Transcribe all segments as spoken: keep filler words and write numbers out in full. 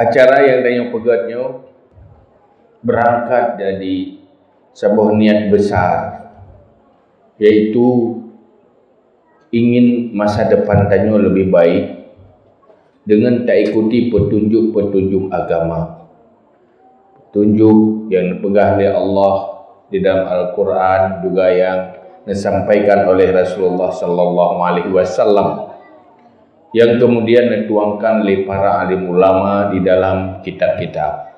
Acara nyang tanyoe peugét nyoe beurangkat dari saboh niat besar, yaitu ingin masa depan tanyoe lebih baik dengan taikuti petunjuk-petunjuk agama. Petunjuk nyang dipeugah lé Allah di dalam Al-Quran, juga nyang disampaikan oleh Rasulullah sallallahu alaihi wasallam, yang kemudian dituangkan oleh para alim ulama di dalam kitab-kitab.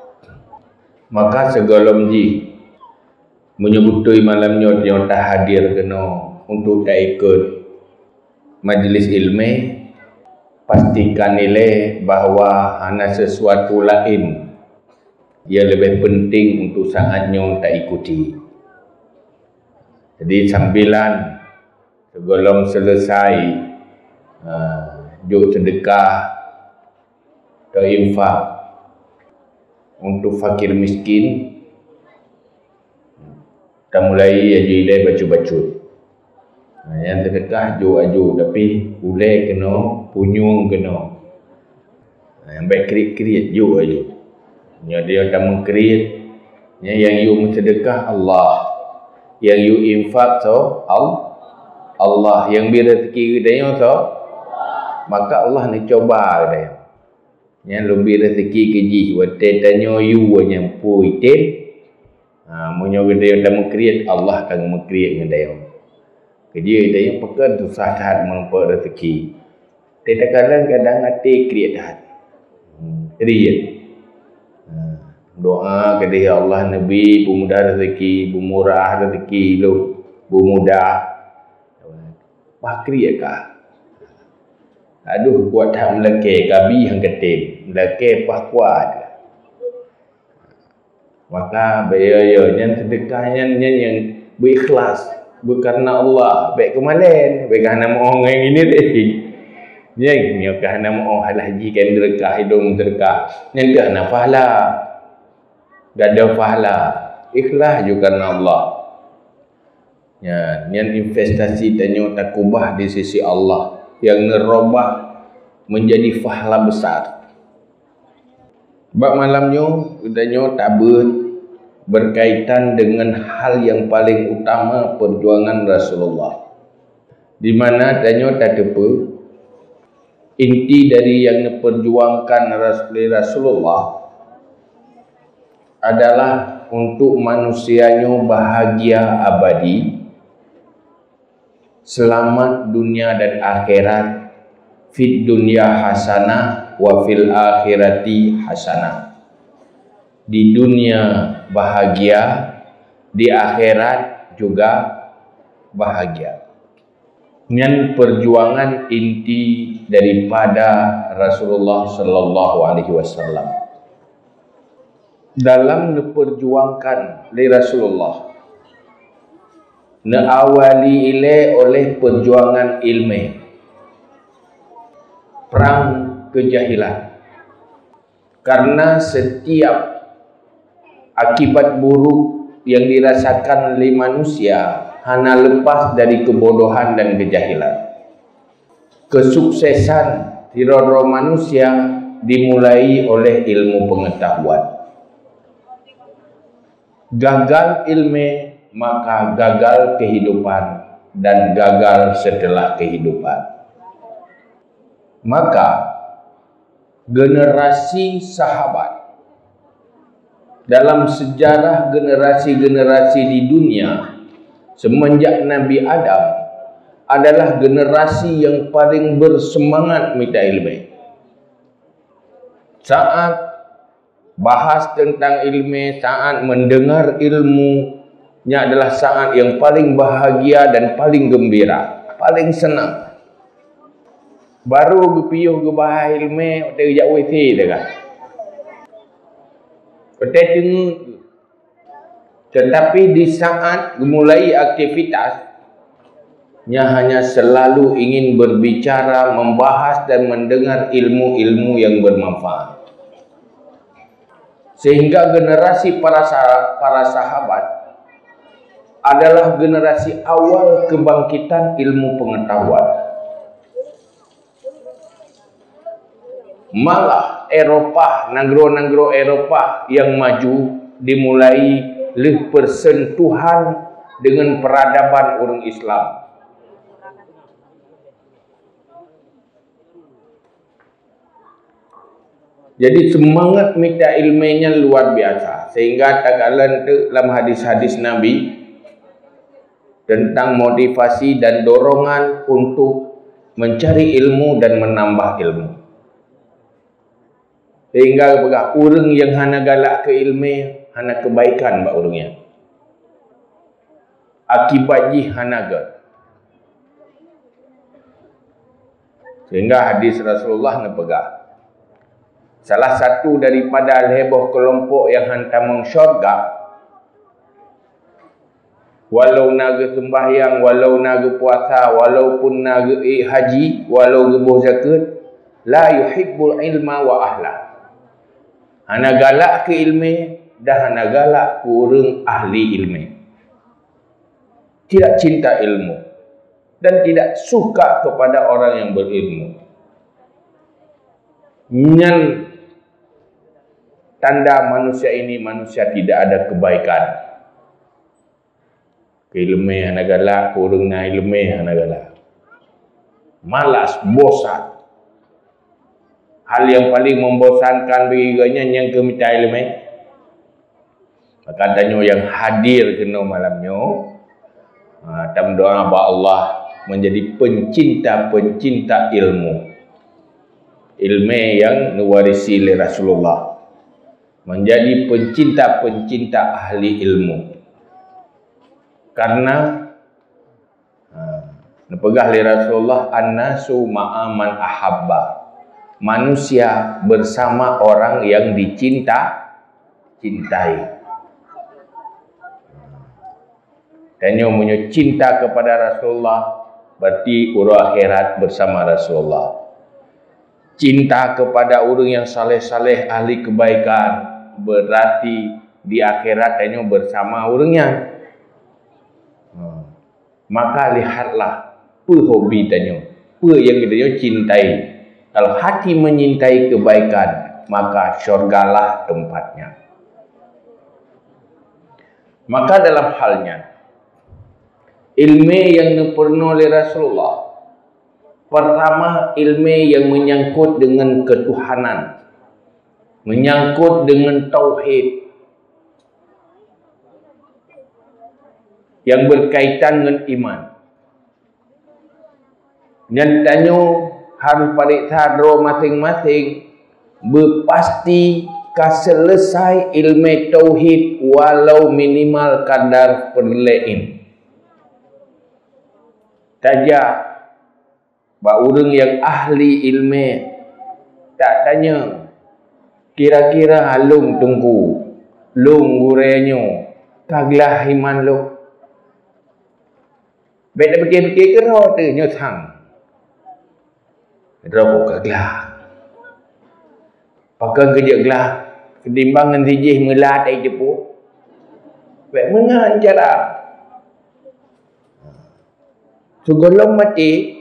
Maka sigohlom jih, meunyoe beutôi malam nyoe tanyoe tahadir keunoe untuk taikot majlis ilmu, pastikan ilée bahwa hana sesuatu laén nyang leubeh penting untuk saat nyoe taikuti. Jadi, sambilan sigohlom selesai, ha, jok seudeukah atau infak untuk fakir miskin, tamulai aju ilée bacut-bacut. Ha, nyang seudeukah jok aju, tapi ulée keunoe, punyueng keunoe. Ha, nyang bék kriet-kriet jok aju. Nyoe dia tameukriet, nyan nyang yue meuseudeukah Allah. Nyang yue infak soe? Al-, Allah. Nyang bri rezeki geutanyoe soe? Maka Allah neucuba geutanyoe. Nyan leubeh rezeki keu jih watée tanyoe yue nyang pui tem. Ha, meunyoe geutanyoe tameukriet, Allah ka meukriet ngon tanyoe. Keu jih tanyoe pakon susah that meurumpok rezeki. Teuka kadang-kadang até kriet that. Hmm, kriet. Ha, doa keudeh, "Ya Allah, neubi peumudah rezeki, peumurah rezeki lôn, peumudah." Bah kriet kah? Aduh, kuat that meulakée, gabi han katem, meulakée paih kuat. Maka, yo, yo, nyan seudeukah nyan, nyan nyang beu ikhlas, beu kareuna Allah, bék keumalén, bék hana meu'oh ngon ini deh. Nyan, nyoe ka hana meu'oh, alah jih kan seudeukah, idong seudeukah. Nyan ka hana pahala. Gadôh pahala. Ikhlas ju kareuna Allah. Nyan, nyan investasi tanyoe takubah di sisi Allah nyang neurubah menjadi pahala besar. Bak malam nyoe, tanyoe tabeuet berkaitan dengan hal yang paling utama perjuangan Rasulullah, di mana tanyoe tateupeue inti dari yang diperjuangkan Ras-, lé Rasulullah adalah untuk manusia nyoe bahagia abadi, selamat dunia dan akhirat, fid dunya hasanah wa fil akhirati hasanah. Di dunia bahagia, di akhirat juga bahagia. Nyan perjuangan inti daripada Rasulullah sallallahu alaihi wasallam. Dalam neuperjuangkan lé Rasulullah, neuawali ilée oleh perjuangan ilmu, prang keujahilan. Karena setiap akibat buruk yang dirasakan lé manusia hana lepas dari kebodohan dan kejahilan. Kesuksesan sidroe-droe manusia dimulai oleh ilmu pengetahuan. Gagal ilmu, maka gagal kehidupan dan gagal setelah kehidupan. Maka, generasi sahabat dalam sejarah generasi-generasi di dunia semenjak Nabi Adam adalah generasi yang paling bersemangat mita ilmu. Saat bahas tentang ilmu, saat mendengar ilmu, nya adalah saat yang paling bahagia dan paling gembira, paling senang. Baru geupiôh geubahas ilmu, watée geujak W C teuka. Watée teungeut. Tetapi di saat geumulai aktivitas, nya hanya selalu ingin berbicara, membahas, dan mendengar ilmu-ilmu yang bermanfaat. Sehingga generasi para sa-, para sahabat adalah generasi awal kebangkitan ilmu pengetahuan. Malah Eropa, nanggroe-nanggroe Eropa nyang maju dimulai lheueh peusentuhan deungon peuradaban ureuëng Islam. Jadi, seumangat mita iéleumé nyan luar biasa, sehingga takalon teuk lam hadis-hadis Nabi tentang motivasi dan dorongan untuk mencari ilmu dan menambah ilmu. Sehingga geupeugah, ureuëng nyang hana galak keu iéleumé, hana keubaikan bak ureuëng nyan. Akibat jih hana gét. Sehingga hadis Rasulullah neupeugah, salah satu daripada lhée boh keulompok nyang han tamong syurga, walau na geuseumbahyang, walau na geupuasa, walaupun na geuék haji, walau geuboh zakeuet, la yuhibbul ilma wa ahla. Hana galak keu iéleumé dan hana galak keu ureuëng ahli iéleumé. Tidak cinta ilmu dan tidak suka kepada orang yang berilmu. Nyan tanda manusia ini manusia tidak ada kebaikan. Keu iéleumé hana galak, keu ureuëng na iéleumé hana galak. Malas, bosan. Hal nyang paling membosankan bagi geuh nyan nyang keu mita iéleumé. Maka tanyoe nyang hadir keunoe malam nyoe, ha, tameudoa bak Allah menjadi pencinta-pencinta ilmu. Iéleumé nyang neuwarisi lé Rasulullah. Menjadi pencinta-pencinta ahli ilmu. Karena, ha, neupeugah lé Rasulullah, "An-nasu ma'a man ahabba." Manusia bersama orang yang dicinta, cintai. Tanyoe meunyoe cinta kepada Rasulullah, berarti uroe akhirat bersama Rasulullah. Cinta kepada ureuëng nyang saleh-saleh, ahli kebaikan, berarti di akhirat tanyoe bersama ureuëng nyan. Hmm. Maka lihatlah peue hobi tanyoe, peue nyang geutanyoe cintai. Kalau hati menyintai kebaikan, maka syurgalah tempatnya. Maka dalam hal nyan, iéleumé nyang neupeurunoe lé Rasulullah, pertama, iéleumé nyang menyangkut dengan ketuhanan, menyangkut dengan tauhid, nyang berkaitan ngon iman. Nyan tanyoe harôh pareksa droe maséng-maséng, beupasti ka seuleusai iéleumé tauhid walau minimal kadar peureulée. Tajak bak ureuëng nyang ahli iéleumé, tatanyong, "Kira-kira lôn teungku, lôn gurée nyoe ka glah iman lôn?" Bék tapike-pike keudroe teuh nyoe sang. Keudroe ka glah. Pakon keu jeuet glah, keutimbang ngon sijih meulat ai teupeu. Bék meunan cara. Sigohlom maté,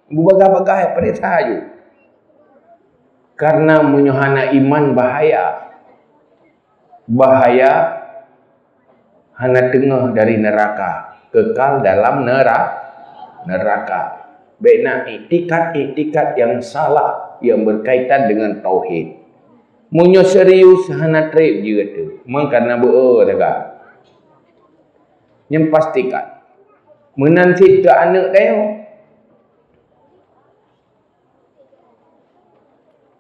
beubagaih-bagaih peuriksa aju. Karena meunyoe hana iman bahaya. Bahaya hana teungoh dari neraka, kekal dalam nera-, neraka. Bék na iktikad-iktikad nyang salah nyang berkaitan dengan tauhid. Meunyoe serius hana treb jeuet teuh, meukarna beu-e teuka. Nyan pastikan. Meunan cit keu aneuëk tanyoe.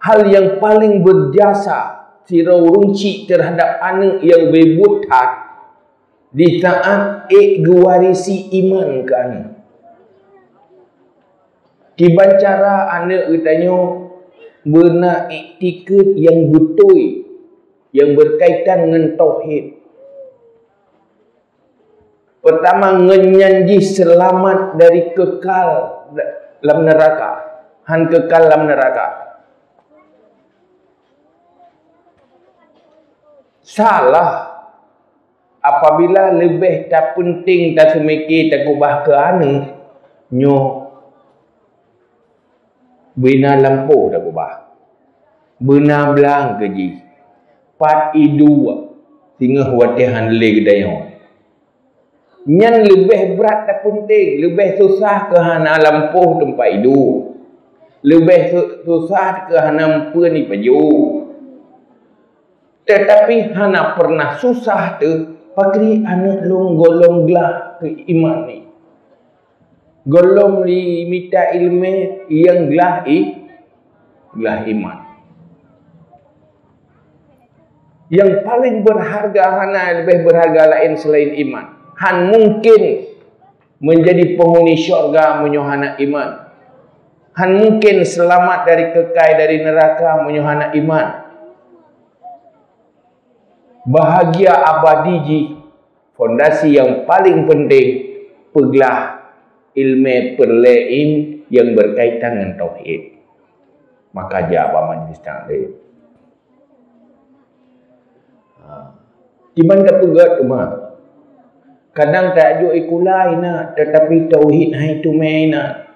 Hal nyang paleng beujasa sidroe ureuëng chik teuhadab aneuëk nyang beubuet that, di saat ék geuwarisi iman keu aneuëk. Kiban cara aneuëk geutanyoe beuna iktikeuet nyang beutôi nyang berkaitan ngon tauhid. Peurtama, ngon nyan jih seulamat dari keukal lam neuraka, han keukal lam neuraka. Salah apabila leubeh tapeunténg taseumike takeubah keu aneuëk nyoe bina lampôh takeubah. Beuna blang keu jih. Pat iduek singoh watée hana lé geutanyoe. Nyan leubeh brat tapeunteng, leubeh susah keu hana lampôh teumpat iduek. Leubeh su-, susah keu hana peue ipajoh. Teutapi hana pernah susah teuh pakri aneuëk lôn gohlom glah keu iman nyoe. Gohlom jimita iéleumé nyang glah i-, glah iman. Nyang paleng beurharga hana leubeh beurharga laén seulaén iman. Hana mungken meunjadi peunghuni syurga meunyoe hana iman. Hana mungken seulamat dari keukai dari neuraka meunyoe hana iman. Bahagia abadi jih, fondasi nyang paleng peunteng peuglah iéleumé peureulée nyang beurkaitan ngon tauhid. Maka jak bak majlis taklim. Ha. Kiban tapeugét teuma. Kadang tajok sikula na, teutapi tauhid hai teumé na.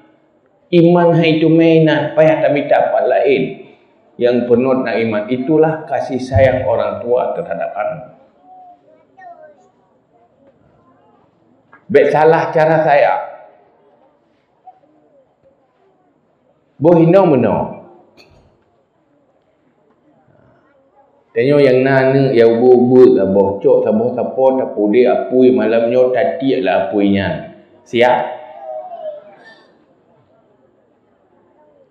Iman hai teumé na, payah tamita pat laén. Nyang peunuet na iman, itulah kasih sayang orang tua terhadap anak. Bék salah cara sayang. Boh inoe meunoe. Tanyoe nyang na aneuëk nyang ubit-ubit saboh, cok saboh sapo tapeuudeb apui malam nyoe, tatiek lam apui nyan. Siap?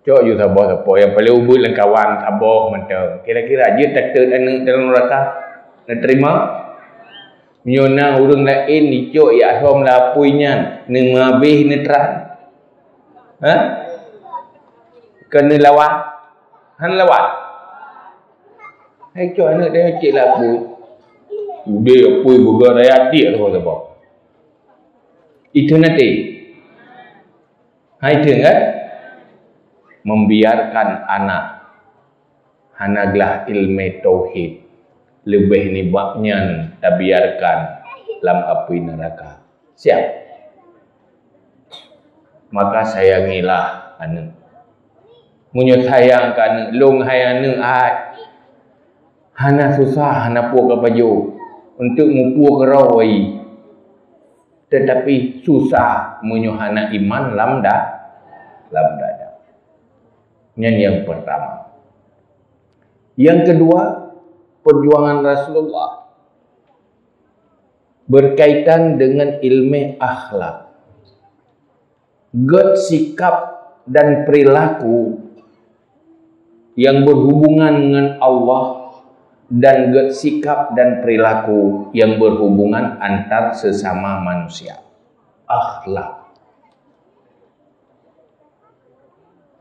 Cok ju saboh sapo nyang paleng ubit lam kawan saboh mantong. Kira-kira jeuet tatot aneuëk dalam neuraka? Neuteurima? Meunyoe na ureuëng laén jicok jak som lam apui nyan, neumeuhabéh neutran? Ha? Kon neulawan? Hana lawan. Hai cok aneuëk dayah cek lapui. Udeb apui beuga raya tiek saboh-saboh. Itu nanti. Hai itu kan? Membiarkan anak hana glah iéleumé tauhid, leubeh nibak nyan tabiarkan lam apui neuraka. Siap? Maka sayangilah aneuëk. Meunyoe sayang keu aneuëk, lôn hai aneuëk hai. Hana susah, hana peue kapajoh, untuk mupeue keudroe wai. Teutapi susah meunyoe hana iman lam da-, lam dada. Nyan nyang pertama. Yang kedua, perjuangan Rasulullah berkaitan dengan ilmu akhlak. Gét sikap dan perilaku yang berhubungan dengan Allah dan gét sikap dan perilaku yang berhubungan antar sesama manusia. Akhlak.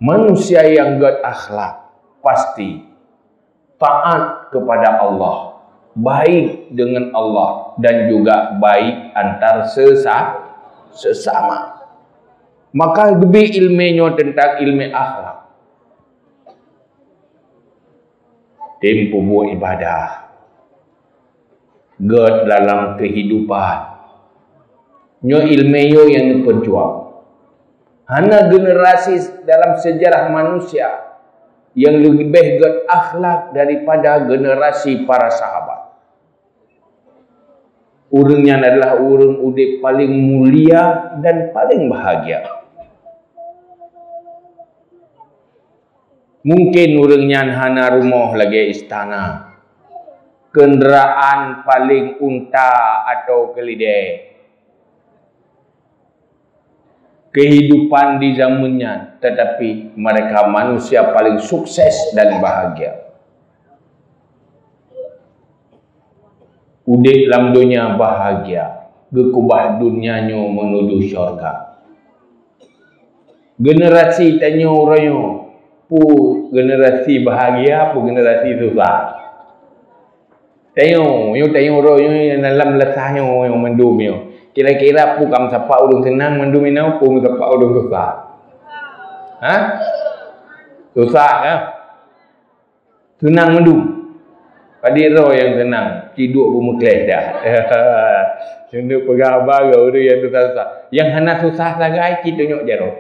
Manusia yang gét akhlak pasti taat kepada Allah, baik dengan Allah dan juga baik antar sesa-, sesama. Maka geubri ilmu nyoe tentang ilmu akhlak. Tem peubuet ibadah. Gét dalam kehidupan. Nyoe ilmu nyoe nyang neupeujuang. Hana generasi dalam sejarah manusia yang leubeh gét akhlak daripada generasi para sahabat. Ureuëng nyan adalah ureuëng udeb paleng mulia dan paleng bahagia. Mungken ureuëng nyan hana rumoh lagée istana, keundaraan paleng unta atawa keulidée. Kehidupan di zaman nyan, tetapi mereka manusia paling sukses dan bahagia. Udeb lam donya bahagia, geukeubah donya nyoe meunuju syurga. Generasi tanyoe uroe nyoe, peue generasi bahagia, peue generasi susah. Tanyoe, nyoe tanyoe uroe nyoe nyang dalam leutah nyoe, nyoe mandum nyoe. Kira-kira peue ka meusapat ureuëng seunang mandum inoe, peue meusapat ureuëng susah? Ha? Susah, ya? Seunang mandum. Padit droe nyang seunang, ci duek beumeukleh dah. Seuneuk peugah haba keu ureuëng nyang susah-susah. Nyang hana susah sagai, ci tunyok jaroe.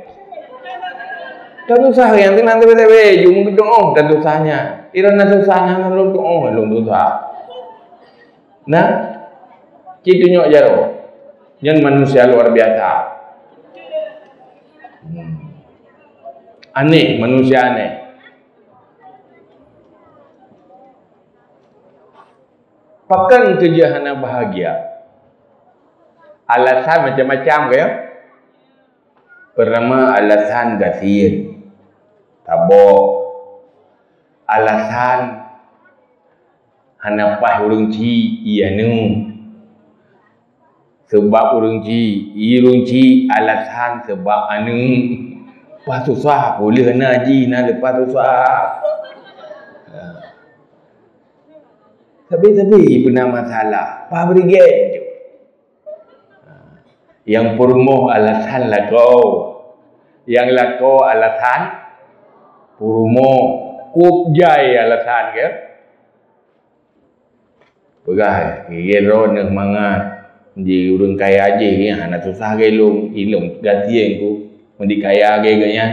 Tan susah nyang seunang sabe-sabe, ju meugeudong, oh, tan susah nyan. Iran na susah, na lôn tu'oh, lôn susah. Nah, ci tunyok jaroe. Nyan manusia luar biasa. Hmm. Aneh, manusia aneh. Pakon keujeuh hana bahagia? Alasan macam-macam, kan? Pertama, alasan gasien, tabok. Alasan hana paih ureueng chik, ié aneuk. Sabab ureueng chik, ié ureueng chik, alasan sabab aneuk. Paih susah, pih lheueh na jih, na leupah susah. Ha. Sabe-sabe pih na masalah, paih beurigèt. Nyang peurumoh alasan lakoe, nyang lakoe alasan peurumoh, kôb jai alasan, kan? Peugah, "Gèt droeneuh mangat, di ureueng kaya jih, nyan hana susah lé lôn, ilôn gasien ku, meudi kaya lagèe geuh nyan."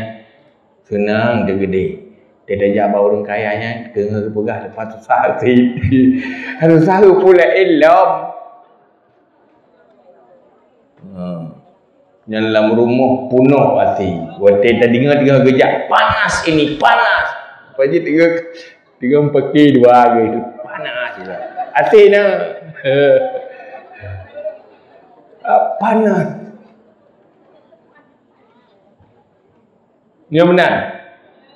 Seunang teuh keudéh. Teuh tajak bak ureueng kaya nyan, teungoh geupeugah leupah susah cit. Susah geupulak ilôn. Ha. Nyan lam rumoh punoh asèe. Watèe tadeungö, deungö geujak, "Panas ini, panas." Apa jih deungö, deungö peuki dua geuh, "Panas." Asèe na. Ah, panas. Nyo meunan.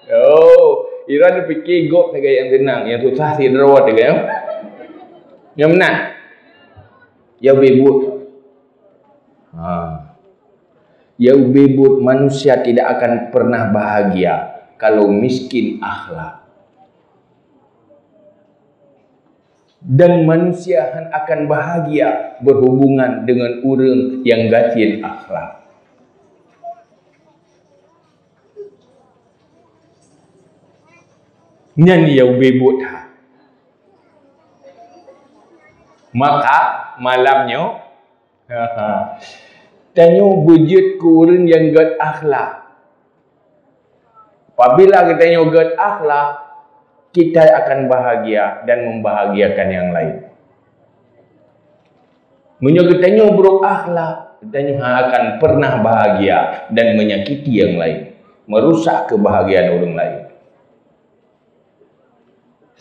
Oh, Iran pike gob sagai nyang seunang, nyang susah sidroe teuh, kan? Nyo meunan. Ya ubé buet. Ha. Ya ubé buet, manusia tidak akan pernah bahagia kalau miskin akhlak. Dan manusia han akan bahagia berhubungan dengan ureueng nyang gasien akhlak. Nyan ya ubé buet that. Maka malam nyoe, tanyoe beujeuet keu ureueng nyang gèt akhlak. Apabila geutanyoe gèt akhlak, kita akan bahagia dan membahagiakan yang lain. Meunyoe geutanyoe brok akhlak, geutanyoe hana akan pernah bahagia dan menyakiti yang lain, merusak kebahagiaan orang lain.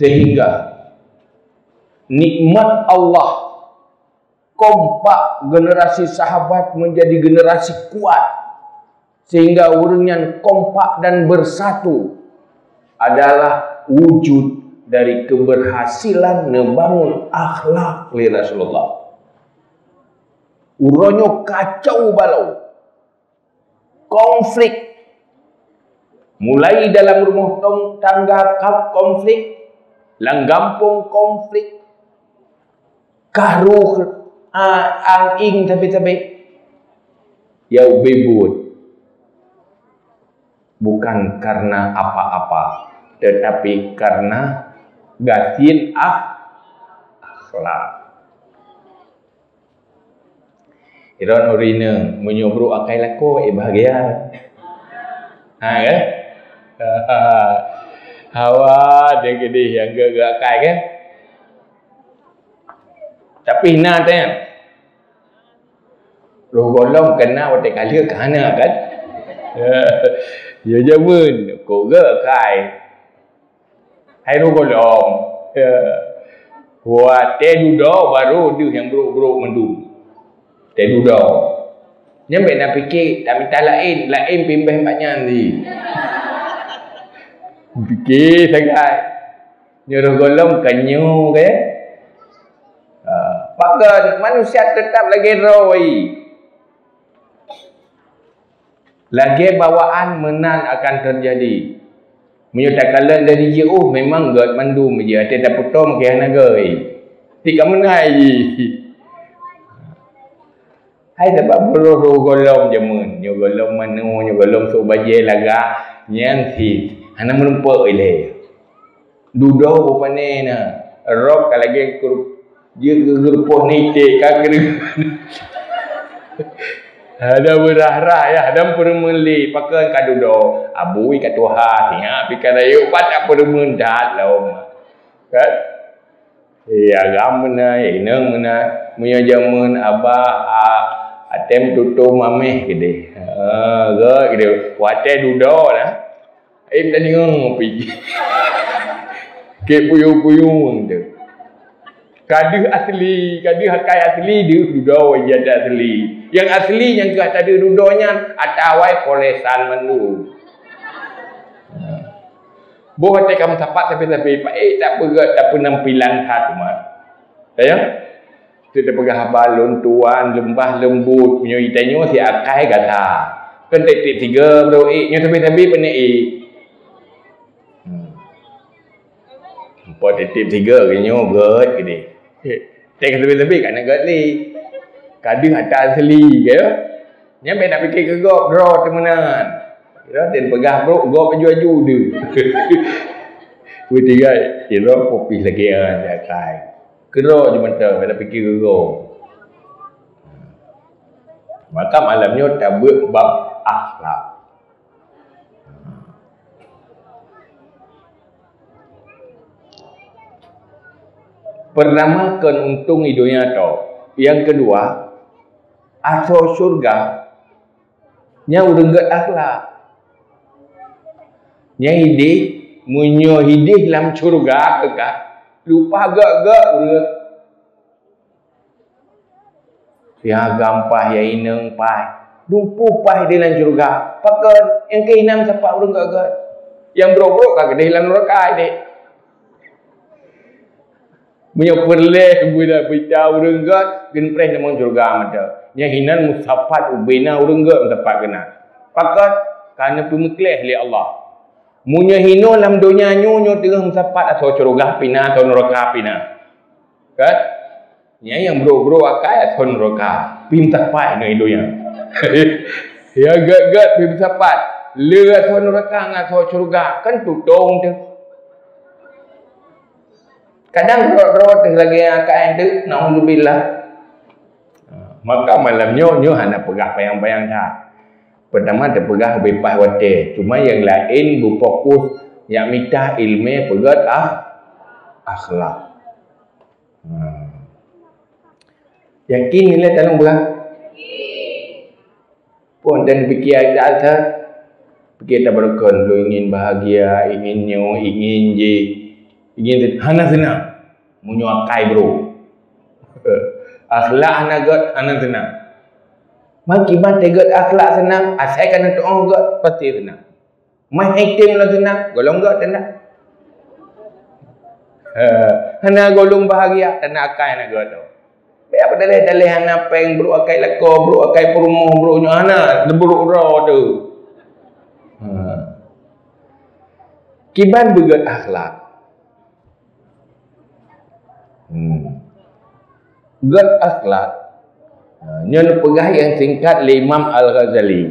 Sehingga nikmat Allah, kompak generasi sahabat menjadi generasi kuat, sehingga ureueng nyan kompak dan bersatu adalah wujud dari keberhasilan neubangun akhlak lé Rasulullah. Uroe nyoe kacau balau, konflik. Mulai dalam rumoh tong-, tangga ka-, konflik, lam gampông konflik, ka rôh, a, angén sabe-sabe. Ya ubé buet. Bukan karena apa-apa, tetapi karena gasien ah-, akhlak. Droeneuh ureueng inong, meunyoe brok akai lakoe, eh, bahagia. Ha, kan? Hawa, dia gede yang gak-gak akai, kan? Tapi na teuh. Roh gohlom keu na watèe ka lheueh ka hana, kan? Ya, ya jameun, kok gak akai. Hai roh gohlom. Ya. Watèe dudoe baru deuh nyang brok-brok mandum. Watèe dudoe. Nyan bèk na pike, tamita laén, laén pimbéh bak nyan di. Pike sagai. Nyoe roh gohlom ka nyoe, kan? Ha, pakon manusia tetap lagèe droe. Lagèe bawaan meunan akan teujadi. Meunyoe takalon dari jiôh, memang gèt mandum jih, até tapeutom keu hana gèt. Ti ka meunan jih. Hai sabab roh-roh gohlom jameun, nyoe gohlom manoe, nyoe gohlom sôk bajèe lagak, nyan cit hana meurumpok ilèe. Dudoe bak pané na, rok ka lagèe keu-, jeuet keu geurupoh nite ka keu-, Ada beurah-rah ya, ada peureumeun lé, pakon ka dudoe. Abu ka tuha, siat pih ka rayeuk, pat tak peureumeun that lom. Kan? Eh, agam meunan, inong meunan. Meunyoe jameun abah, a, atem tutoe mameh keudeh. Ha, gèt keudeh. Watèe dudoe dah. Aém tadeungoe pi. Keu puyueng-puyueng tu. Ka deuh asli, ka deuh akai asli, deuh dudoe wajah asli. Nyang asli nyang keu ata deuh dudoe nyan, ata awai polesan mandum. Boh watèe ka meusapat sabe-sabe, paék that peugèt, that peunampilan that umat. Tanyong? Teupeugah haba lôn tuan, leumbah leumbot, meunyoe itanyoe si akai gata. Kan tiep-tiep sigoe brôk ék, nyoe sabe-sabe peuneuk ék. Hmm. Empat tiep-tiep sigoe nyoe gèt keudeh. Teuka sabe-sabe ka na gèt lé. Ka deuh ata asli ke. Nyan bèk na pike keu gob, droe teumeunan. Droe dan peugah brôk gob aju-aju deuh. Beutinggai, sidroe pih lagèe nyan akai. Keudroe jih mantong, bèk na pike keu gob. Maka malam nyoe tabeuet bab akhlak. Pertama, kon untông i donya tô. Nyang keudua, asoe syeuruga nyan ureueng gèt akhlak. Nyan idéh, meunyoe idéh lam syeuruga teuka, lupa gèt-gèt ureueng. Nyang agam paih, nyang inong paih. Dumpeue paih di lam syeuruga. Pakon? Nyang keuh hina meusapat ureueng gèt-gèt. Nyang brôk-brôk ka keudeh lam nuraka idéh. Meunyoe peureulèe beuna beurita ureueng gèt, geumeupreh lam syeuruga mantong. Nyang hina meusapat ubena ureueng gèt meusapat keunan. Pakon? Ka neupeumeukleh lé Allah. Meunyoe hinoe lam donya nyoe, nyoe teungoh meusapat asoe syeuruga pih na, asoe nuraka pih na. Kan? Nyan nyang brôk-brôk akai asoe nuraka, pih meusapat ngon i donya. Nyang gèt-gèt pih meusapat. Le asoe nuraka ngon asoe syeuruga, kan tutông teuh. Kadang rot-rot teuh lagèe akai teuh, naudzubillah. Maka malam nyoe, nyoe hana peugah panyang-panyang that. Pertama teupeugah ubé paih watèe, cuma nyang laén beufokus nyang mita ileumèe peugèt ah, akhlak. Hmm. Yakin nilai tanong beurah? Pun dan pikiran that, pikir tabarokon, lôn ingin bahagia, ingin nyoe, ingin jih, ingin hana seunang. Meunyoe akai brôk. Akhlak hana gèt, hana seunang. Makiban teuh gèt akhlak seunang, asai ka na tu'oh gèt, pasti seunang. Meuhai tem lôn seunang, gohlom gèt tanda. Eh, hana gohlom bahagia, tanda akai hana gèt tu. Biar apa daleh-daleh hana péng, brôk akai lakoe, brôk akai peurumoh, brôk nyoe hana, brôk droe tu. Ha. Kiban beugèt akhlak. Hmm. Gèt akhlak. Ha, nyoe neupeugah nyang singkat lé Imam Al-Ghazali.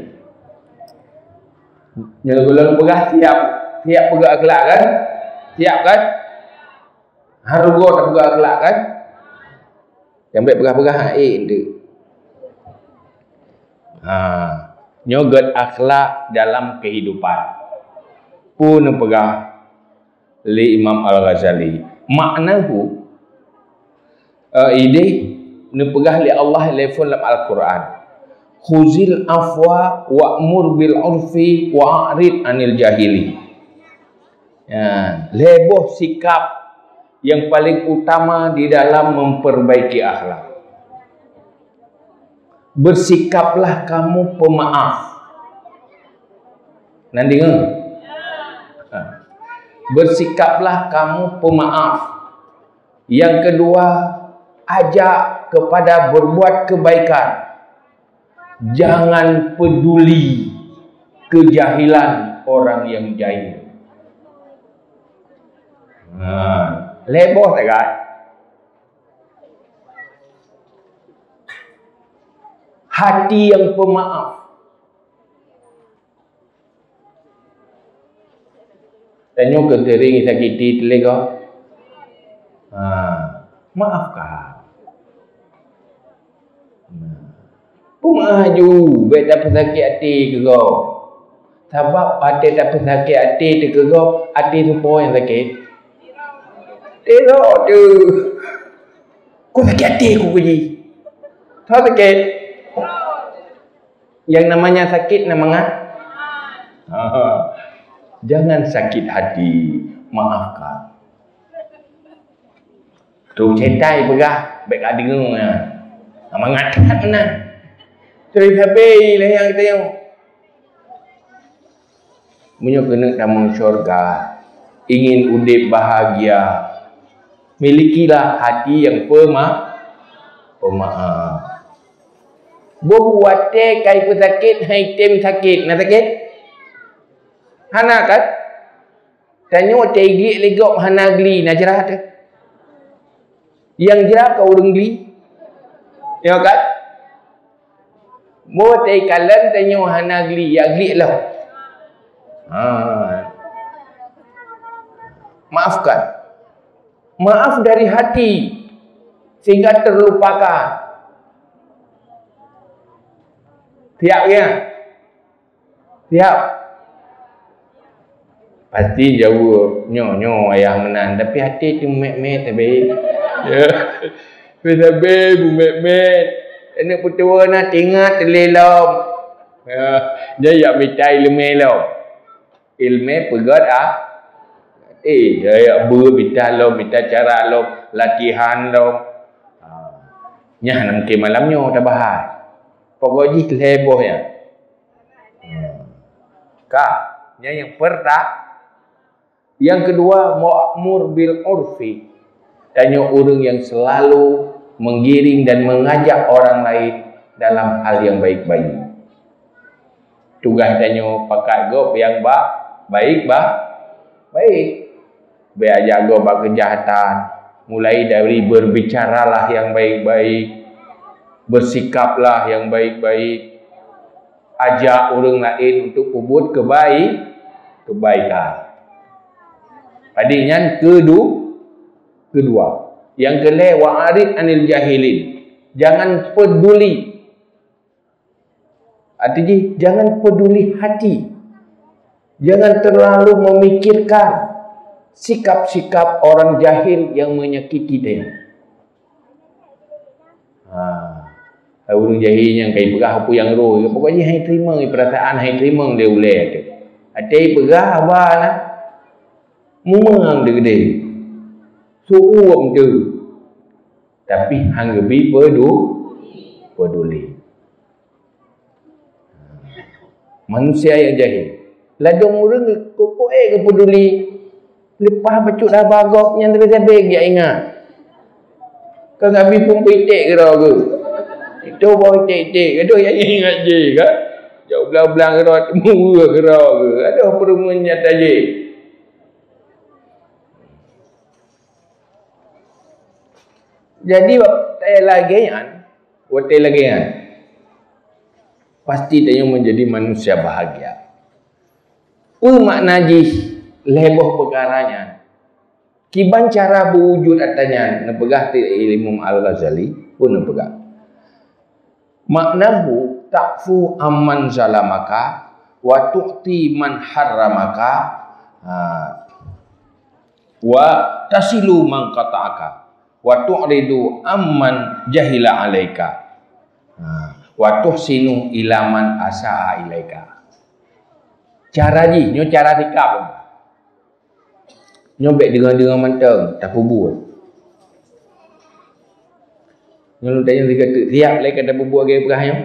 Nyoe gohlom peugah siap, siap peugèt akhlak kan? Siap kan? Harôh tapeugèt akhlak kan? Nyang bèk peugah-peugah, eh, ente. Ha, nyoe gèt akhlak dalam kehidupan. Peue neupeugah lé Imam Al-Ghazali? Maknahu, eh, idéh neupeugah lé Allah lé phon lam Al-Quran, "Khuzil afwa wa'mur bil urfi wa'rid anil jahili." Ya, lhèe boh sikap yang paling utama di dalam memperbaiki akhlak. Bersikaplah kamu pemaaf. Nan deungö? Ha. Bersikaplah kamu pemaaf. Yang kedua, ajak kepada berbuat kebaikan. Jangan peduli kejahilan orang yang jahil. Ha, lhèe boh sagai. Hati yang pemaaf. Tanyoe keu sering sakiti teuh lé gob. Ha, maafkan. Nah. Peumeu'ah aju, bèk tapeusakét até keu gob. Sabab watèe tapeusakét até teuh keu gob, até soe po nyang sakét? Até droe teuh. Kok sakét até ku keu jih? Soe sakét? Yang namanya sakit na mangat. Ha. Jangan sakit hati, maafkan. Tu cetai peugah, bèk ka deungoe nyan. Mangat that meunan. Terus habéh lé nyang teuh. Meunyoe keuneuk tamong syurga, ingin udép bahagia, milikilah hati yang pema-, pemaaf. Boh watèe ka ipeusakét, hai tem sakét, na sakét? Hana kan? Tanyoe watèe igliek lé gob hana gli, na jra teuh. Nyang jra ka ureueng gli. Ya kan? Boh watèe ikalon tanyoe hana gli, ya gliek lom. Ha. Maafkan. Maaf dari hati sehingga terlupakan. Siap ya? Siap. Pasti jaweueb, "Nyoe, nyoe ayah meunan, tapi até teuh mét-mét sabe." Ya. Sabe mét-mét. Aneuk peutuwo na teuingat lé lom. Ya, nyan jak mita ileumèe lom. Ileumèe peugöt ah. Eh, jak beu mita lom, mita cara lom, latihan lom. Ha. Nyan mungken malam nyoe tabahas. Pokok jih lhèe boh nyan. Hmm. Ka, nyan nyang peurta-, nyang keudua, ma'mur bil urfi. Tanyoe ureueng nyang selalu menggiring dan mengajak orang lain dalam hal yang baik-baik. Tugaih tanyoe pakat gob nyang ba-, baik ba-, baik. Bèk ajak gob bak keujahatan. Mulai dari berbicaralah yang baik-baik, bersikaplah yang baik-baik, ajak ureueng laén untuk peubuet keubai-, keubaikan. Tadi nyan keudu-, keudua. Nyang keulhèe, wa'arid anil jahilin. Jangan peduli. Arti jih, jangan peduli hati. Jangan terlalu memikirkan sikap-sikap orang jahil yang menyakiti dia. Ha. Ureueng jahil nyang ka ipeugah peue nyang roh, pokok jih han iteurimong, perasaan han iteurimong lé ulèe teuh. Até ipeugah haba na. Mumeung teuh keudéh. Seuuem teuh. Tapi han geubi pedu-, peduli. Manusia nyang jahil. Ladôm ureueng kok-kok ék geupeuduli. Leupah bacut haba gob nyan sabe-sabe geuingat ingat. Ka geubi phôn peuiték keudroe geuh. Itu boh iték-iték, gadoh nyang ingat jih kan. Jak u blang-blang keudroe, teumeue keudroe geuh. Adoh peureumeuen nyata jih. Jadi, watèe lagèe nyan, watèe lagèe nyan, pasti tanyoe menjadi manusia bahagia. Peue makna jih lhèe boh peukara nyan? Kiban cara beujeuet atra nyan neupeugah lé Imam Al-Ghazali, peue neupeugah? Maknahu ta'fu amman zalamaka wa tu'ti man harramaka, ha, wa tasilu man qata'aka, wa tu'ridu amman jahila 'alaika, ha, wa tuhsinu ila man asa'a ilaika. Cara jih, nyoe cara sikap. Nyoe bèk deungoe-deungoe mantong, tapeubuet. Nyoe lôn tanyong sigoe teuk, siap lé ka tapeubuet lagèe peugah nyoe?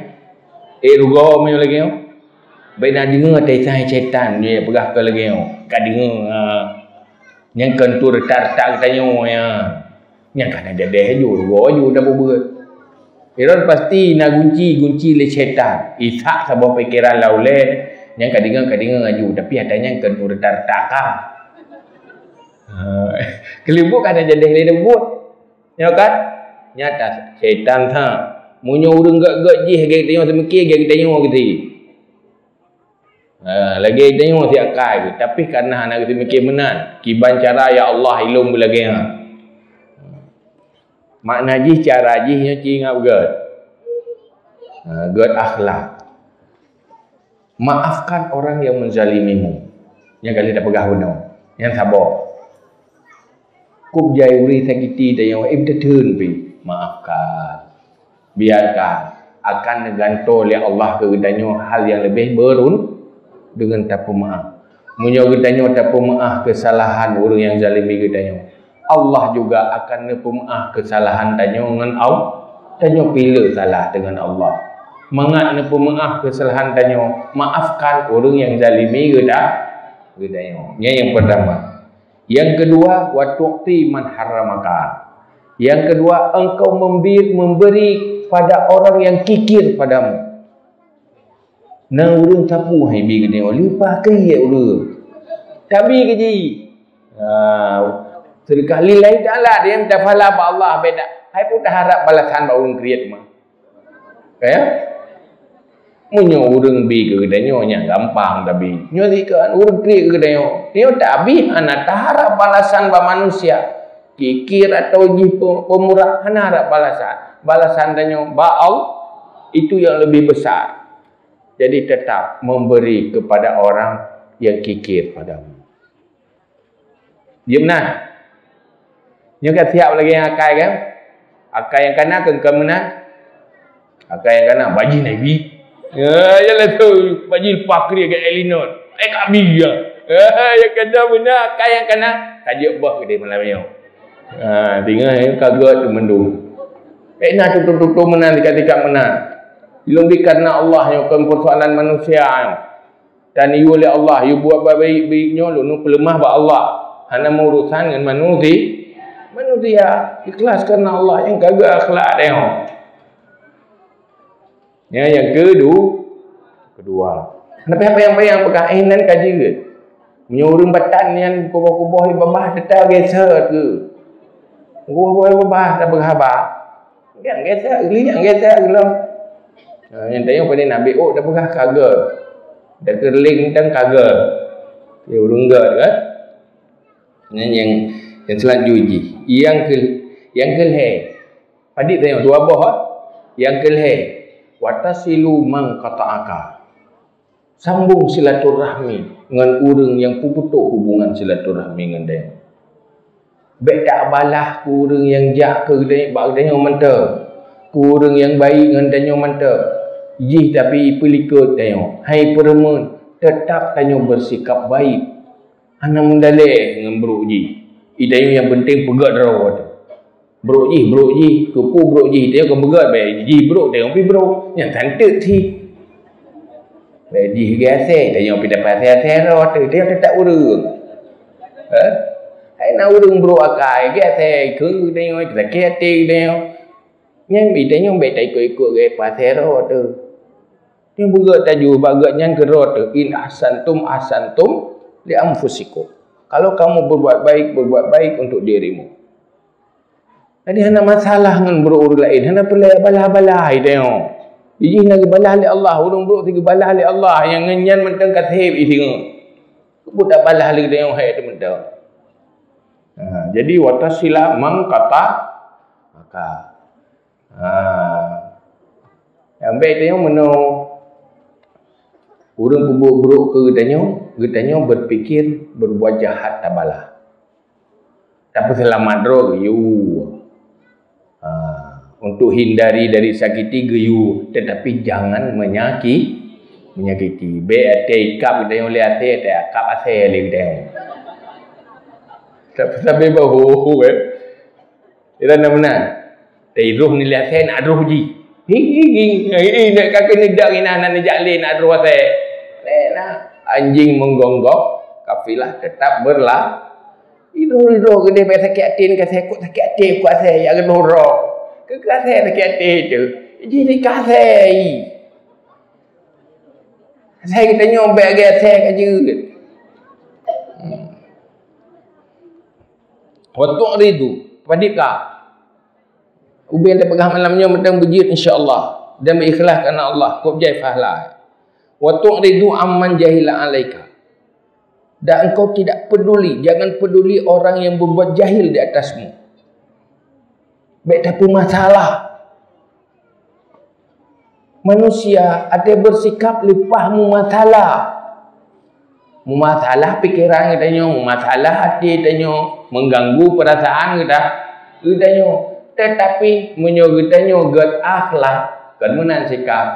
Eh, rugoe meunyoe lagèe nyoe. Bèk na deungoe teuh sai syetan nyoe peugah keu lagèe nyoe. Ka deungoe, ha. Nyan kon tu reuta-reuta geutanyoe, ya. Nyan ka na jadeh aju, rugoe aju tapeubuet. Iron pasti na gunci-gunci lé syetan. Isak saboh pikeran lam ulèe, nyan ka deungoe, ka deungoe aju. Tapi atra nyan kon tu reuta-reuta ka. Ha, keuleubuk ka na jadeh lé buet. Nyoe kan? Nyata syetan tha. Meunyoe ureueng gèt-gèt jih lagèe tanyoe seumike, lagèe tanyoe geuti. Ha, lagèe tanyoe siat kai, tapi karena hana geuseumike meunan, kiban cara, "Ya Allah, ilôn beulagèe nyan." Makna jih, cara jih nyoe ci ingat beugèt. Ha, gét akhlak. Maafkan orang yang menzalimimu. Nyang ka lheueh tapeugah bunoe. Nyang saboh. Kôb jai ureuëng sakiti tanyoe, eh, teutheun pih. Maafkan. Biarkan. Akan neugantoe lé Allah keu geutanyoe hal nyang leubeh beurun deungon tapeumeu'ah. Meunyoe geutanyoe tapeumeu'ah keusalahan ureuëng nyang zalimi geutanyoe, Allah juga akan neupeumeu'ah keusalahan tanyoe ngon Allah. Tanyoe pih le salah deungon Allah. Mangat neupeumeu'ah keusalahan tanyoe, maafkan ureuëng nyang zalimi geuta-, geutanyoe. Nyan nyang peurtama. Nyang keudua, wa tu'ti man harramaka. Nyang keudua, engkau membi-, memberi pada orang yang kikir padamu. Na ureuëng sapeue hai bi geutanyoe, leupah keu ié ureuëng. Tabi keu jih. Ha, seudeukah lillahi ta'ala, dia minta pahala bak Allah, beda. Hai pun taharap balasan bak ureuëng kriet mah. Ya? Meunyoe ureuëng bi keu geutanyoe, nyan gampang tabi. Nyoe sikeuen ureuëng kriet keu geutanyoe. Nyoe tabi hana taharap balasan bak manusia. Kikir atau jih pe-, pemurah, hana harap balasan. Balasan tanyoe bak Allah, itu yang lebih besar. Jadi tetap memberi kepada orang yang kikir padamu. Jeuet meunan. Nyoe ka siap lagée nyang akai kan? Akai nyang kana keu, keu meunan. Akai nyang kana, bajih na ibi. Ya, ya lah tu, bajih pakri ke Elinor. Eh, kami ya. Eh, nyang kana meunan, akai nyang kana. Ka jeuet boh geude malam nyoe. Ha, tinggai ka gét mandum. Eh, na tutu-tutu meunan, tingkat-tingkat meunan. Ilong bi karena Allah nyoe, kon persoalan manusia nyoe. Dan yue lé Allah, yue buet baik-baik nyoe lôn peuleumah bak Allah. Hana meurusan ngon manusi-, manusia. Ikhlas karena Allah nyang ka geuakhlak teuh. Nyan nyang kedu-, kedua. Hana payah bayang-bayang peugah, eh, nan ka jeuet. Meunyoe ureuëng batan nyan kuboh-kuboh babah teuta geser ke. Kuboh-kuboh babah tapeugah haba. Nyang gesa, geulinyang gesa geulam. Ha, nyang tayong pada Nabi, oh, dah peugah kagel. Dah keuling tang kagel. Ya, ureuëng gét kan? Nyan nyang, nyang selanjut jih. Nyang ke, nyang keulhée. Padit tayong dua boh, ha? Nyang keulhée. Watasilu man qata'aka. Sambung silaturahmi ngon ureuëng nyang peuputoh hubungan silaturahmi ngon tanyoe. Bék tabalah keu ureuëng nyang jak keu geutanyoe, bak geutanyoe mantong, keu ureuëng nyang baik ngon tanyoe mantong. Jih tapi peulikot tanyoe, hai peureumeun, teutap tanyoe beusikap baik. Hana meudalée ngon brok jih. Di tanyoe nyang peunteng peugét droe teuh. Brok jih, brok jih, keupeue brok jih, tanyoe kon peugét, bék jih brok, tanyoe pih brok. Nyan santet cit. Bék jih geuasée, tanyoe pih dapat asée-asée droe teuh, tanyoe teutap ureuëng. Eh? Hai na ureuëng brok akai, geuasée keu tanyoe, sakét até tanyoe. Nyan pih tanyoe bék taikot-ikot geuasée droe teuh. Nyang beugét tajak bak gét nyan keudroe teuh, in ahsantum ahsantum li anfusikum. Kalau kamu berbuat baik, berbuat baik untuk dirimu. Jadi hana masalah ngon brok ureuëng laén, hana peureulée balah-balah tanyoe. Jih na geubalah lé Allah, ureuëng brok teuh geubalah lé Allah, nyang ngon nyan mantong ka sép isingoe. Keupeue tabalah lé tanyoe hai teuh mantong. Ha, jadi watasila man qata'aka. Ha. Nyang bék tanyoe meunoe ureuëng peubuet brok keu geutanyoe, geutanyoe berpikir berbuat jahat tabalah. Tapeuseulamat droe geuyue. Ha. Untuk hindari dari sakiti geuyue, tetapi jangan menyaki-, menyakiti. Bék até ikab geutanyoe lé asée, até akab asée lé geutanyoe. Tapi, tapi bahu, eh. Ira na meunan. Teuiroh nilai asée nak droh jih. Hi, hi, hi. Hi, hi, nak kaki ni dak ina, nak neujak lé nak droh asée. Lé na. Anjing menggonggong, kafilah tetap berla-, iroh-iroh geudeh bak sakét até, ka sakét, sakét até ku asée, ya geudeh droh. Keu, keu asée sakét até teuh. Jih di ka asée. Asée geutanyoe bék lagée asée ka jeuet. Hmm. Wa tu'ridu, padit ka. Ubé tapeugah malam nyoe mantong beujeuet insya Allah dan beuikhlaih karena Allah, kôb jai pahala. Wa tu'ridu amman jahila alaika. Dan engkau tidak peduli, jangan peduli orang yang berbuat jahil di atasmu. Bék tapeumasalah. Manusia até beusikap leupah meumasalah. Meumasalah pikeran geutanyoe, meumasalah até tanyoe, mengganggu perasaan geuta-, geutanyoe. Tetapi meunyoe geutanyoe gét akhlak, kon meunan sikap,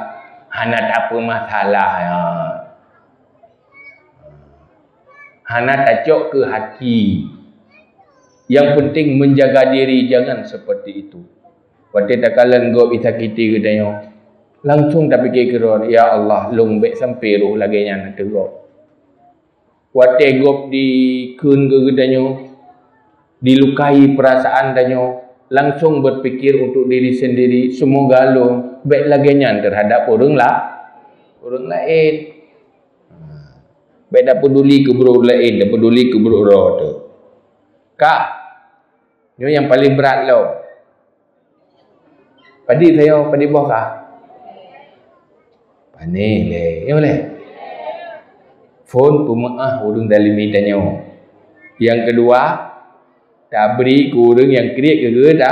hana tapeumasalah, ya. Hana tacok keu haki. Yang penting menjaga diri, jangan seperti itu. Watée takalon gob jisakiti geutanyoe, langsung tapike keudroe, "Ya Allah, lôn bék sampai roh lagée nyan ateueh gob." Watée gob dikheun keu geutanyoe, dilukai perasaan tanyoe, langsung berpikir untuk diri sendiri, "Semoga lôn bék lagée nyan terhadap ureuëng la-, ureuëng laén." Bék tapeuduli keu brok laén, tapeuduli keu brok droe teuh. Ka. Nyoe nyang paleng brat lom. Padit sayoe, padit boh ka? Panéh lé. Nyoe lé. Phon peumeuáh ureuëng dalimi tanyoe. Nyang keudua, tabri keu ureuëng nyang kriet keu geuh ta.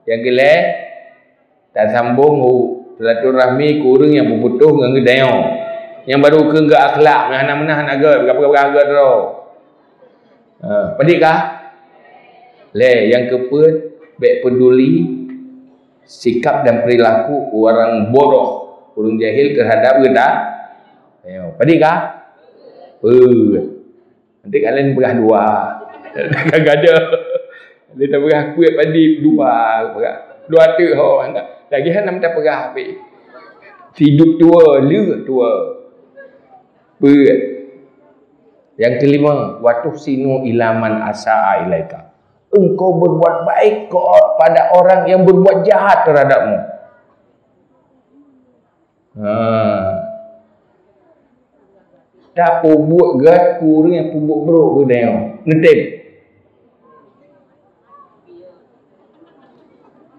Nyang keulhée, tasambong u silaturahmi keu ureuëng nyang beuputôh ngon geutanyoe. Nyang barô kheun gét akhlak, meuhana-meuhana hana gét, peugah-peugah gét droe. Ha, padit ka? Lé, nyang keupeuet, bék peuduli sikap dan perilaku ureuëng bodoh, ureuëng jahil terhadap geuta. Ayo, padit ka? Peuet. Nanti kalian peugah dua. Kadang-kadang. Dia tak peugah kuat padit dua, peugah. Dua teuk ho. Lagi hana minta peugah habis. Hidup tua, leuh tua. Peuet. Yang kelima, "Wa tuhsinu ila man asaa ilaika." Engkau berbuat baik kepada orang yang berbuat jahat terhadapmu. Ha. Tapeubuet gét keu ureuëng nyang peubuet brok keu geutanyoe. Neutem?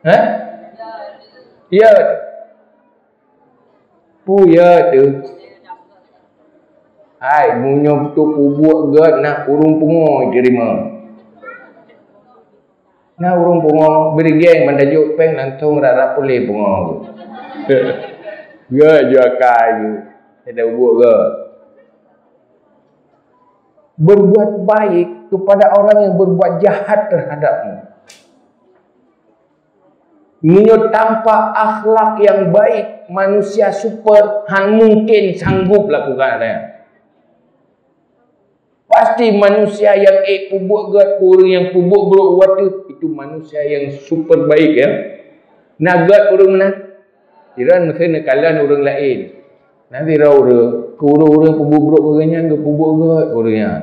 Ha? Ya. Peue ya teuh? Hai, meunyoe beutôi peubuet gét na ureuëng pungo jiteurimong. Na ureuëng pungo, bri geng ban tajok péng langsong rab-rab puléh pungo. Gét jua kai geuh. Ada buet gét. Berbuat baik kepada orang yang berbuat jahat terhadapmu. Meunyoe tanpa akhlak yang baik, manusia super han mungkin sanggup lakukan hal nyan. Pasti manusia nyang ék peubuet gét keu ureuëng nyang peubuet brok watée itu manusia yang super baik, ya. Na gét ureuëng meunan? Iran meusti neukalon ureuëng laén. Nanti roh ureuëng, keu ureuëng-ureuëng peubuet brok keu geuhnyan geupeubuet gét keu ureuëng nyan.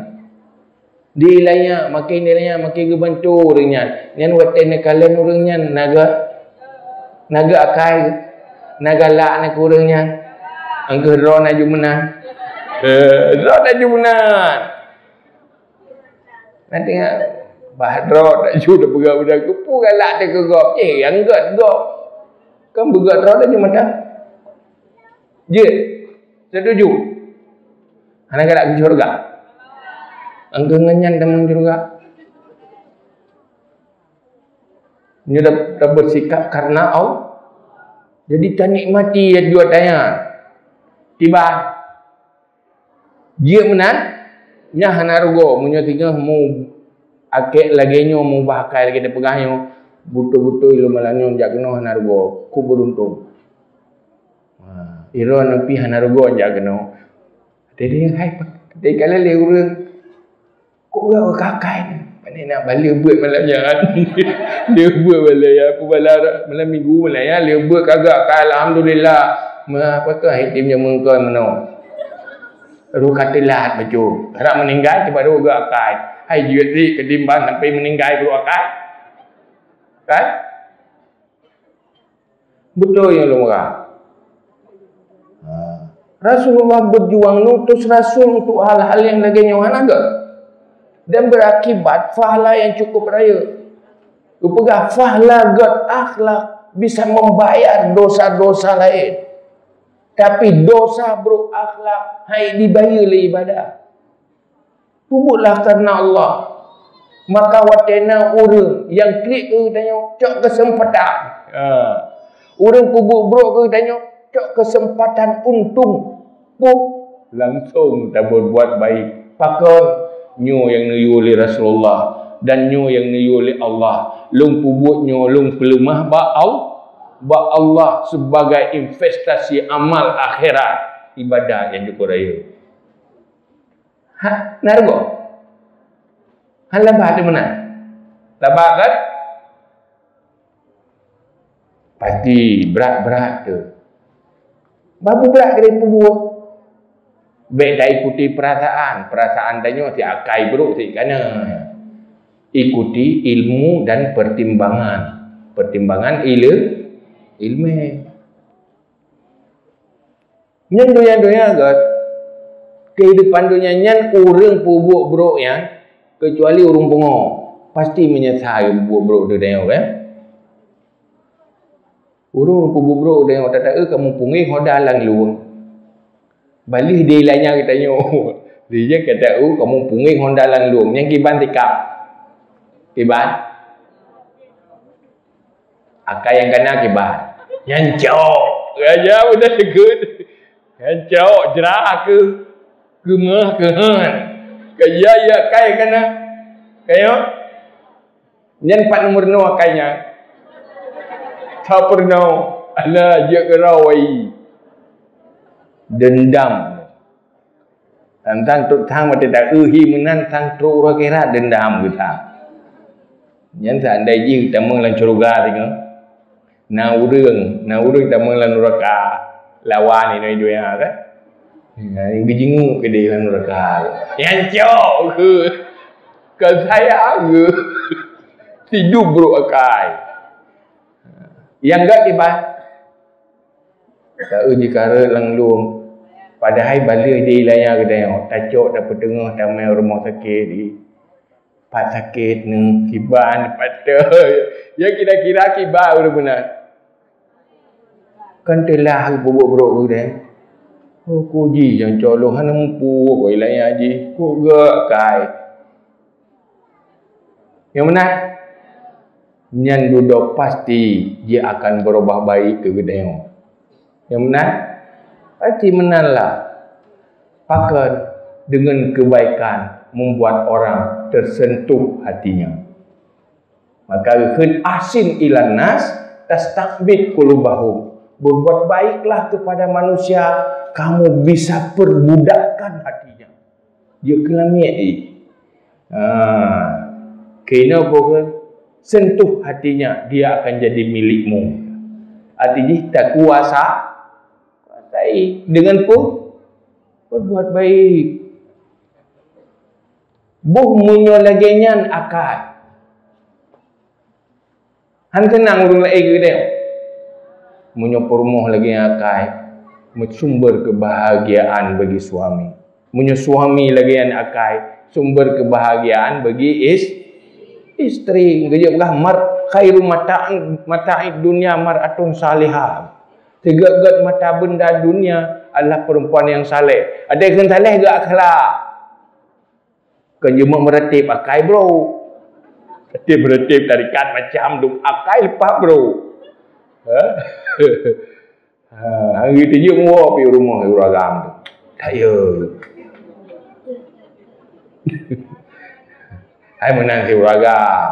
Dilanya, makin dilanya, makin geubantu ureuëng nyan. Nyan watée neukalon ureuëng nyan na gét, na gét akai, na galak na keu ureuëng nyan. Angkeuh droe na ju meunan. Eh, droe na ju meunan. Nanti bah droe na ju na peugah udah keupeue galak teuh keu gob. Eh, nyang gét gob. Kan beugét droe na ju meunan. Jeuet. Setuju? Hana galak keu syurga. Angkeuh ngon nyan tamong syurga. Nyoe dah, dah bersikap karena Allah. Jadi tanikmati ya jua tanya. Tiba. Jeuet meunan, nyan hana rugoe. Meunyoe singoh mu akek lagée nyoe, mubah akai lagée tapeugah nyoe, beutôi-beutôi lôn malam nyoe jak keunoe hana rugoe. Ku beruntung. Ha, iron pih hana rugoe jak keunoe. Jadi hai, jadi kalau lé ureuëng, kok gak kakai ni? Pane nak bala buet malam nyan. Dia buat bala ya, aku bala malam minggu malam ya, dia buat kagak kai, alhamdulillah. Mengapa tu hai tim yang mengkon meno? Ruka telat bacu. Harap meninggal tu baru gak kai. Hai jeuet ri ketimbang sampai meninggal baru akai. Kan? Beutôi nyang lôn rasa. Ha. Rasulullah berjuang ngutus Rasul untuk hal-hal yang lagée nyoe hana gét. Dan berakibat pahala yang cukup raya. Geupeugah pahala gét akhlak bisa membayar dosa-dosa lain. Tapi dosa brok akhlak hai dibayeue lé ibadah. Peubuetlah karena Allah. Maka watée na ureuëng nyang klik keu geutanyoe, cok keuseumpatan. Ha. Ureuëng peubuet brok keu geutanyoe, Cok keuseumpatan untung, puh, langsong tabeurbuat baik. Pakon? Nyoe nyang neuyue lé Rasulullah dan nyoe nyang neuyue lé Allah. Lôn peubuet nyoe lôn peuleumah bak Al-, bak Allah sibagai investasi amal akhirat, ibadat nyang jukuk rayeuk. Ha, na rugoe? Han laba teuh meunan. Laba kan? Pasti brat-brat teuh. Babu brat keu peubuet. Bék taikuti peurasaan. Peurasaan tanyoe si akai brok si kana. Ikuti ilmu dan pertimbangan. Pertimbangan ile-, ilmu. Nyan donya-donya gét. Kehidupan donya nyan ureuëng peubuet brok nyan, keucuali ureuëng pungo, pasti meunyeusai peubuet brok di donya, kan? Ureuëng peubuet brok di donya, tata-eu kamoe pungéh hoda lam lueng. Baléh di lanya geutanyoe. Di je kata-eu kamoe pungéh hoda lam lueng. Nyang kiban tikab. Kiban. Akai nyang kana kiban. Nyan cok. Raja udah tegut. Nyan cok jerah ke. Keumah ke han. Kaya ya akai kana. Kaya. Nyan pat nomor nol akai nyan. Tak pernah. Alah, jeuet keurau ai. Dendam. Tantang trok thang watée ta-eu hi meunan thang trok uroe akhirat dendam geutanyoe. Nyan seandai jih tamong lam syeuruga singoh. Na ureuëng, na ureuëng tamong lam nuraka lawan inong donya kan. Nah, geujingeuk keudeh lam nuraka. Nyan cok ke. Ka saya ke. Tidu brok akai. Nyang gét kiban. Ta-eu jikareuet lam lueng. Padahai baléh di lanya geutanyoe, tacok tapeuteungoh tamé rumoh sakét di. Pat sakét neuh, kiban patah. Ya kira-kira kiban ureuëng meunan. Kan teulah peubuet brok geutanyoe. Oh, ku ji nyang cok lôn hana mupu kok ilanya jih. Kok gét kai. Nyang meunan, nyan dudoe pasti jih akan beurubah baik keu geutanyoe. Nyang meunan, pasti meunan lah. Pakon? Dengan kebaikan membuat orang tersentuh hatinya. Maka geukheun ahsin ilan nas tastaqbid qulubahum. Berbuat baiklah kepada manusia, kamu bisa perbudakkan hatinya. Jeuet keu lamiet jih. Ha. Keunoe pokok sentuh hatinya, dia akan jadi milikmu. Arti jih takuasa, kuasai dengan pu-, perbuat baik. Boh meunyoe lagée nyan akai. Han keunang ureuëng laén geutanyoe. Meunyoe peurumoh lagée nyan akai, meusumber keubahgiaan bagi suami. Meunyoe suami lagée nyan akai, sumber keubahgiaan bagi is-, istri. Geujak peugah mar-, khairu mata-, mata'id dunya mar'atun salihah. Sigét-gét mata benda dunia adalah perempuan yang saleh. Ada yang saleh geuakhlak. Kon jeuet meureuteb akai, bro. Reuteb-reuteb tarikat macam dum akai leupah, bro. Ha? Ha, hari tu jeuet muwoe pi rumoh ureueng agam tu. Tak ya. Hai meunan si ureueng agam.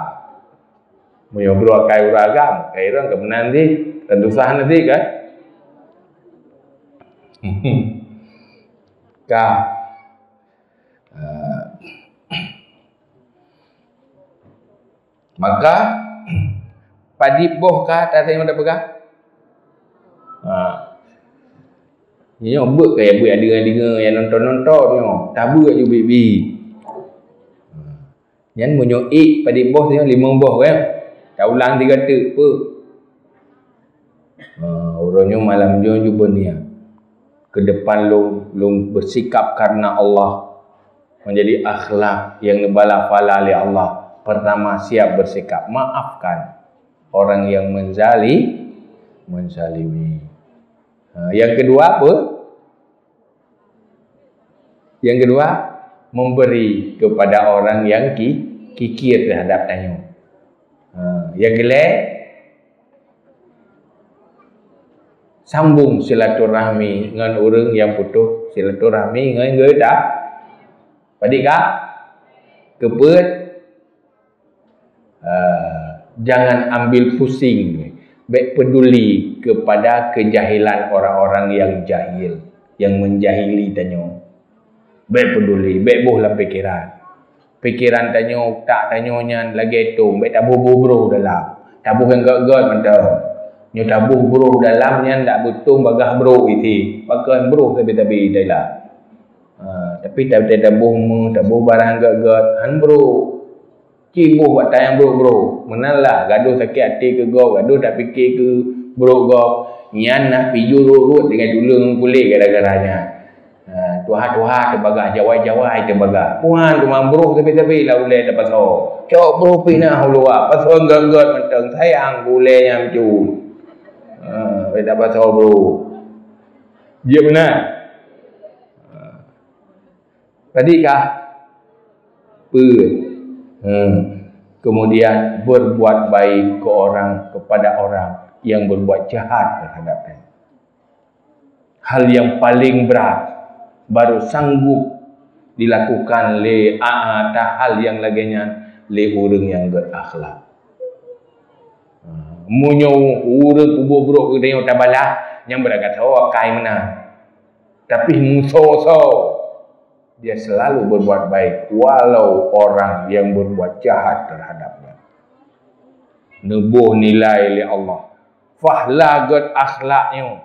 Meunyoe bro akai ureueng agam, kai ureueng ka meunan si, dan susah nanti kan. Ka. Ah. Maka, padib boh ka, taseng pada peugah. Ha. Nyoe beuet kaya beuet deungon-deungon nyang nonton-nonton nyoe. Tabeuet aju bibi. Nyan meunyoe ék padib boh nyoe limong boh kan. Taulang tiga teuk peuet. Ha, uroe nyoe malam nyoe cuba niat. Ke depan lôn, lôn bersikap karena Allah. Menjadi akhlak yang neuba pahala lé Allah. Pertama, siap bersikap. Maafkan orang yang menzali-, menzalimi. Ha, yang kedua apa? Yang kedua, memberi kepada orang yang ki-, kikir terhadap tanyoe. Ha, yang keulhèe, sambung silaturahmi ngon ureuëng nyang putoh silaturahmi ngon geutanyoe. Padikah? Keupeuet? Ah, jangan ambil pusing, bék peduli kepada kejahilan orang-orang yang jahil, yang menjahili tanyoe. Bék peduli, bék boh lam pikeran. Pikeran tanyoe, utak tanyoe nyan lagée tom, bék taboh-boh broh dalam. Taboh nyang gét-gét mantong. Nyoe taboh broh dalam nyan dak beutong bagaih broh isi. Pakon broh tabi-tabi dalam. Ha, tapi ta-, ta-, taboh meuh, taboh barang gét-gét, han broh. Ci boh bak tayang brok-brok. Meunan lah, gadoh sakét até keu gob, gadoh tapike keu brok gob. Nyan na piju rot-rot deungon tuleueng ngon kulét gara-gara nyan. Ha, tuha-tuha teubagaih, jawai-jawai teubagaih. Puhan teuma broh sabe-sabe lam ulée tapasoe. Cok broh pih na u luwa, pasoe gét-gét mantong, sayang keu ulée nyan bacut. Ha, tapasoe broh. Jeuet meunan. Ha. Tadi kah? Peue? Hmm. Kemudian berbuat baik ke orang, kepada orang yang berbuat jahat terhadapnya. Hal yang paling berat, baru sanggup dilakukan lé, a, ata hal yang lagée nyan lé ureuëng nyang gét akhlak. Ha, meunyoe ureuëng peubuet brok geutanyoe tabalah, nyang beuragasoe akai meunan. Tapi musoh-soh, dia selalu berbuat baik walau orang yang berbuat jahat terhadapnya. Neuboh nilai lé Allah. Fahla gét akhlak nyoe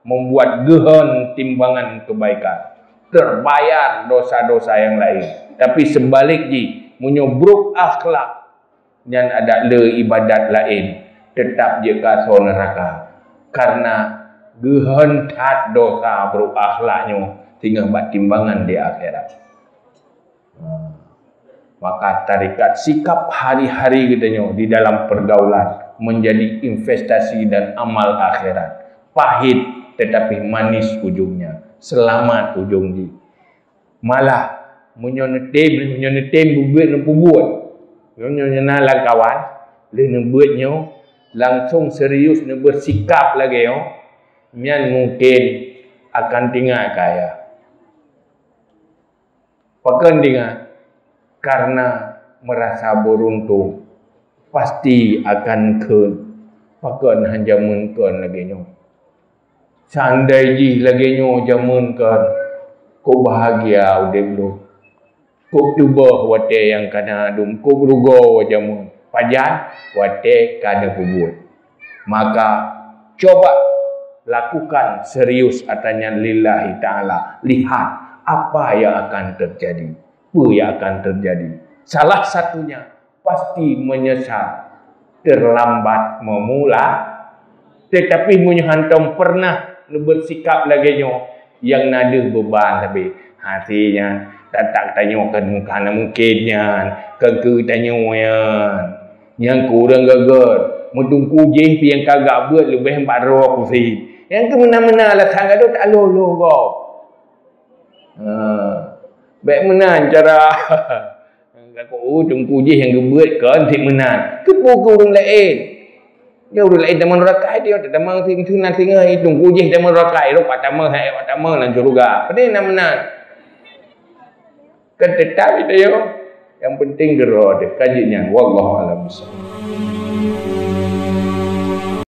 membuat geuhon timbangan kebaikan. Terbayar dosa-dosa yang lain. Tapi seubalik jih, meunyoe brok akhlak, nyan adak le ibadat laén, teutap jeuet keu asoe neuraka. Karena geuhon that dosa brok akhlak nyoe singoh bak timbangan di akhirat. Ha. Maka tarekat sikap hari-hari geutanyoe di dalam pergaulan menjadi investasi dan amal akhirat. Pahit tetapi manis ujungnya. Selamat ujung jih. Malah, meunyoe neutem, meunyoe neutem beuet neupeubuet, meunyoe na lam kawan, lheueh neubeuet nyoe, langsong serius neubeusikap lagée nyoe, nyan mungken akan teuingat keu ayah. Pakon teuingat? Karena merasa beruntung, pasti akan kheun. Pakon han jameun kon lagée nyoe? Seandai jih lagée nyoe jameun kon, kok bahagia udeb lôn. Kok teuboh watée nyang kana dum, kok rugoe jameun. Pajan? Watée ka neupeubuet. Maka, coba lakukan serius ata nyan lillahi ta'ala. Lihat apa yang akan terjadi. Peue nyang akan terjadi? Salah satunya, pasti menyesal, terlambat memula. Tetapi meunyoe hantom pernah neubeusikap lagée nyoe, nyang na deuh beuban sabe. Hase nyan, tatak tanyoe keu hana mungken nyan, keu keu tanyoe nyan. Nyang keu ureuëng gét-gét, meuteungku jih pih nyang ka gak beuet leubeh bak droe kusi. Nyang keu meunan-meunan alasan gadoh tak lôh-lôh gob. Ha. Bék meunan cara. Takot, oh, teungku jih nyang geubeuet kon cit meunan. Keupeue keu ureuëng laén? Nyoe ureuëng laén tamong neuraka, dia tamong si-, si-, na singoh, eh, teungku jih tamong neuraka, rot pat tamong, hai, pat tamong lam syeuruga. Pane na meunan? Kan teutap itu, ya. Yang penting geura deh, kaji nyan. Wallahu a'lam bishawab.